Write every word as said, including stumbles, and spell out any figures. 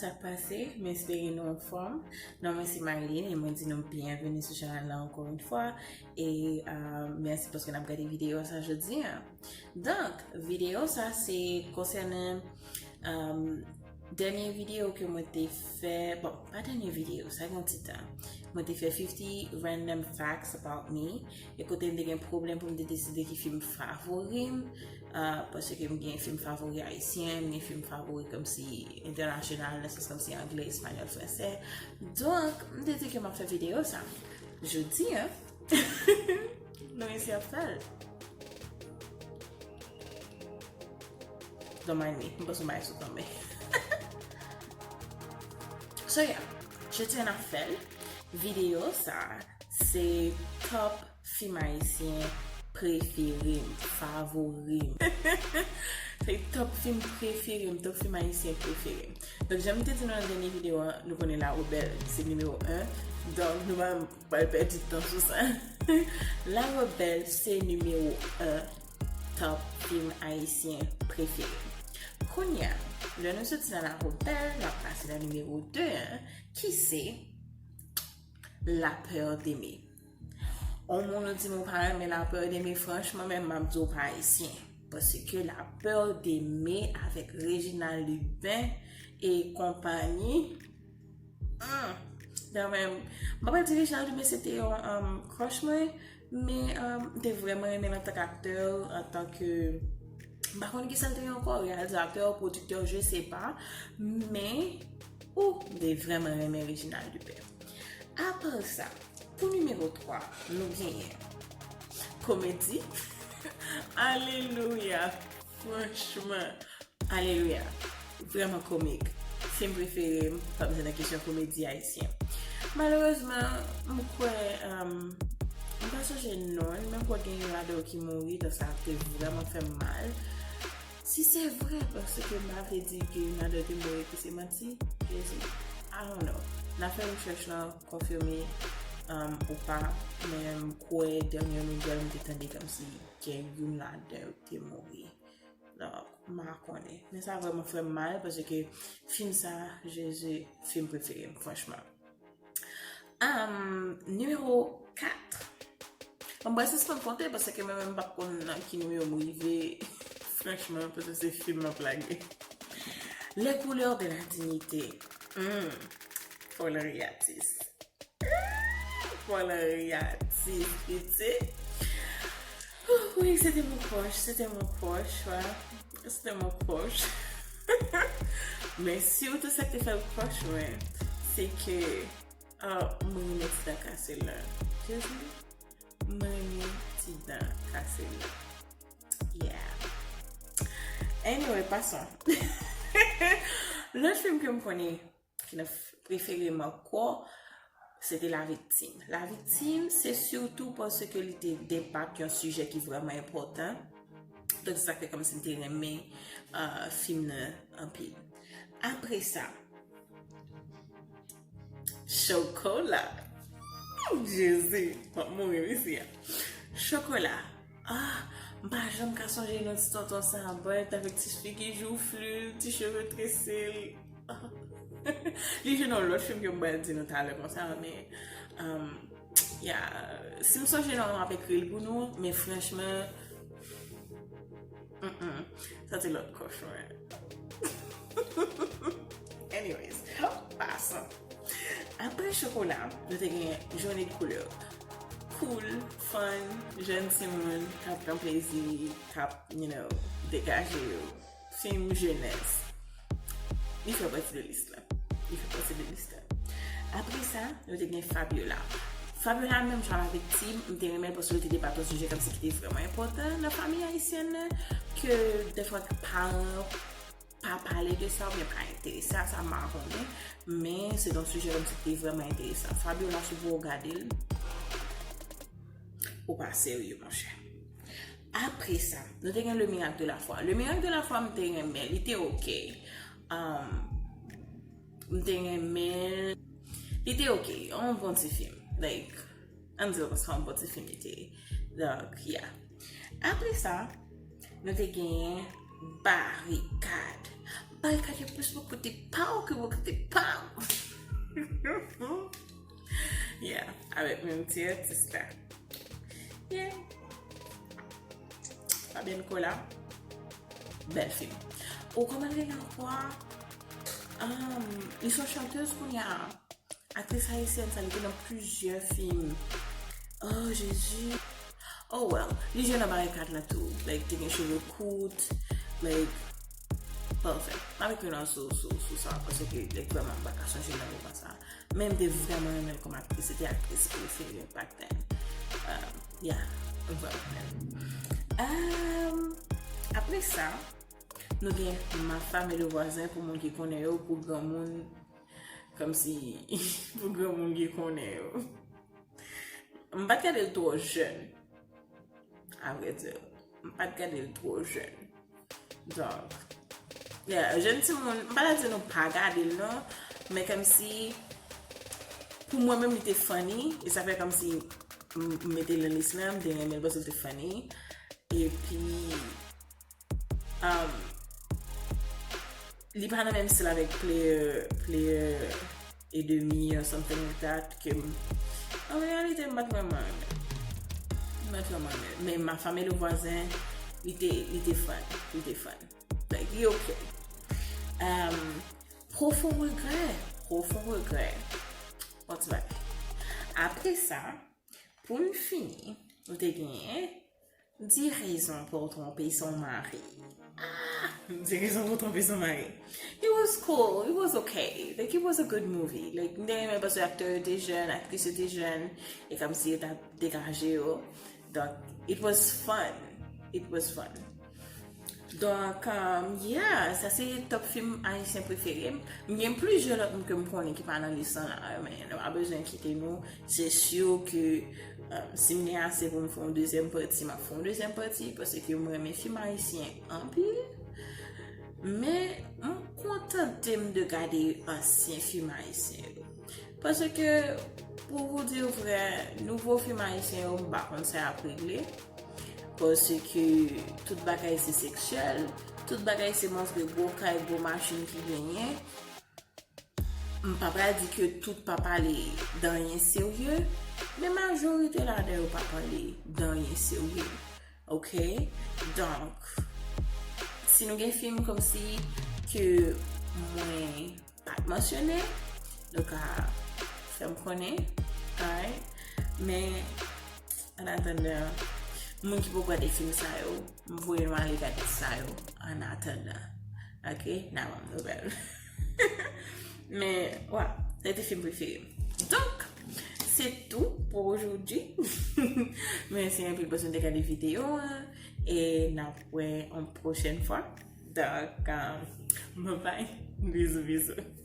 Sa k pase, m espere nou anfòm. Non mwen se Marlene e mwen di nou byenveni sou chanèl la ankò yon fwa. E uh, mèsi paske n ap gade videyo sa jodi a. Donk, videyo sa se konsènan um, dènye videyo ke mwen te fè, bon, pa dènye videyo, sa gen yon ti tan. Mwen te fè fifty random facts about me. E kote m te gen pwoblèm pou m te deside ki fim favori m, uh, paske m gen fim favori ayisyen, m gen fim favori kòmsi entènasyonal, nan sans kòmsi anglè, espanyòl, fransè. Donk, m te di ke m ap fè videyo sa. Jodi a, nou resi ap fè l. Don't mind me, m panse w bay sou kanmen. So yeah, je tiens à faire. Videyo sa se top fim ayisyen prefere m, favori m. Se top fim prefere m, top fim ayisyen prefere m. Donk jan m te di nou nan dènye videyo a, nou konnen La Rebelle se nimewo en. Donk nou pa pral pèdi tan sou sa. La Rebelle se nimewo en top fim ayisyen prefere m. Kounye a, lè nou soti nan La Rebelle, n ap pase nan nimewo de an, ki se La Peur d'Aimer. On moun ou di m ou pa renmen La Peur d'Aimer, franchman menm m ap di w pa ayisyen. Paske La Peur d'Aimer avèk Reginald Hubin e konpanyi, hmm, kanmenm, m pa pral di Reginald Hubin se te yon um, crush mwen, men um, m te vrèman renmen l antanke aktè, antanke, m pa konn kisa l te ye ankò, reyalizatè, pwodiktè, je sais pas, men ou, m te vrèman renmen Reginald Hubin. Apre sa, pou nimewo twa, nou genyen komedi. Alelouya! Franchman, alelouya! Vrèman komik. Fim prefere m, pa bezwen nan kesyon komedi ayisyen. Malerezman, m kwè, um, m pa sonje non l, men m kwè gen youn ladan yo ki mouri, donk sa te vrèman fè m mal. Si se vre, paske m pa vle di ke Nader te mouri epi se manti, Jezi, I don't know. N a fè rechèch lan konfime um, ou pa, men m kwè dènye nouvèl m te tande kòmsi gen youn ladan yo te mouri. Donk, m pa konnen. Men sa vrèman fè m mal, paske fim sa, Jezi, fim prefere m, franchman. Um, nimewo kat. Bon, mwen sispann konte paske mwen menm m p ap konn nan ki nimewo m rive. Franchman, paske se fim m ap lage. Les couleurs de la dignité. Hmm. Fò w ri atis. Fò w ri atis, pitit. Wi, se te mon crush, se te mon crush, wa. Se te mon crush. Men sitou sa k te fè l crush mwen, se ke Ah, m renmen ti dan kase l lan. Jezi, m renmen ti dan kase l lan. Yeah. Anyway, passons. Lòt fim ke m konnen ki nan f- prefere m ankò, se te La Victime. La Victime, se sitou paske li te debat yon sijè ki vrèman enpòtan. Donk, se sa k fè kòmsi m te renmen uh, fim nan anpil. Apre sa, Chokola. Jezi, m ap mouri isi a. Chokola. Ah, m pa janm ka sonje non ti tonton sa a, but avèk ti figi joufli l, ti cheve trese l. Ah. Li jwe nan yon lòt fim ke m pral di nou talè konsa, men um, yeah, si m sonje non, m ap ekri l pou nou, men franchman, mm-mm, sa te lòt crush mwen. Anyways, passons. Apre Chokola, nou te gen Journée de couleur. Cool, fun, jèn timoun k ap pran plezi, k ap, you know, degaje yo. Fim jenès. Li fè pati de lis la. Li fè pati de lis la. Apre sa, nou te gen Fabiola. Fabiola menm jan avèk Tim, m te renmen l paske l te debat yon sijè kòmsi ki te vrèman enpòtan nan fanmi ayisyèn nan, ke dèfwa paran pa pale de sa oubyen pa enterese a sa, m pa konnen, men se te yon sijè kòmsi ki te vrèman enteresan. Fabiola, si w gade l, ou pa serye, monchè. Apre sa, nou te gen Le Miracle de la Foi. Le Miracle de la Foi, m te renmen, li te ok. Um, m te renmen, li te ok, yon bon ti fim. Like, ann di w konsa, yon bon ti fim li te ye. Donk, yeah. Apre sa, nou te genyen Barikad. Barikad yo plis pou kote pa w ke pou kote pa m. Yeah, avèk menm ti atis la. Yeah. Fabienne Colas. Bèl fim. Ou kòman l rele ankò a? Um, li se yon chantèz kounye a. Aktris ayisyèn sa, li te nan plizyè fim. Oh, Jezi. Oh, well. Li jwe nan Barikad la tou. Like, te gen cheve kout. Like, perfect. M ap ekri nan sou, sou, sou sa, paske, like, vrèman, m pa ka sonje nan moman sa. Men m te vrèman renmen l kòm aktris. Se te aktris prefere m back then. Um, yeah, vrèman. Um, apre sa, nou gen Ma Femme et le Voisin pou moun ki konnen yo, pou granmoun, kòmsi, pou granmoun ki konnen yo. M pa t gade l twò jèn, a vrè di. M pa t gade l twò jèn. Donk, yeah, jèn timoun, m pa ta di nou pa gade l non, men kòmsi, pou mwen menm, li te funny, e sa fè kòmsi m, m mete l nan lis la, m te renmen l paske l te funny. Epi, um, li pa nan menm stil avèk Player, Player et Demi or something like that, ke m, an reyalite, m pa t vrèman renmen. M pa t vrèman renmen. Men Ma Femme et le Voisin, li te, li te fun, li te fun. Like, li ok. Um, Profond Regret, Profond Regret. Bon ti bagay. Apre sa, pou n fini, nou te genyen Dix raisons pour tromper son mari. Ah, Dix raisons pour tromper son mari. It was cool. It was okay. Like, it was a good movie. Like, m te renmen paske aktè yo te jèn, aktris yo te jèn, e kòmsi yo t ap degaje yo. Donk, it was fun. It was fun. Donk, um, yeah, sa se top fim ayisyen prefere m. M gen plizyè lòt moun ke m konnen ki pa nan lis lan la, men nou pa bezwen kite nou. Se si ke, um, si m gen ase pou m fè yon dezyèm pati, m ap fè yon dezyèm pati, paske m renmen fim ayisyen anpil. Men, m kontante m de gade ansyen fim ayisyen yo. Paske, pou w di vrè, nouvo fim ayisyen yo, m pa konn sa y ap regle. Paske tout bagay se seksyèl, tout bagay se montre gwo kay, gwo machin ki genyen. M pa pral di ke tout pa pale de anyen serye, men majorite ladan yo pa pale de anyen serye. Ok? Donk, si nou gen fim kòmsi ke mwen pa t mansyone, nou ka fè m konnen. Alright? Men, an atandan, moun ki poko gade fim sa yo, m voye nou ale gade sa yo an atandan. Ok? N a ban m nouvèl. Men, wa, se te fim prefere m. Donk, se tou pou ojodwi. Mèsi anpil paske nou te gade videyo an. E n ap wè yon pwochèn fwa. Donk, um, bye bye. Bizou, bizou.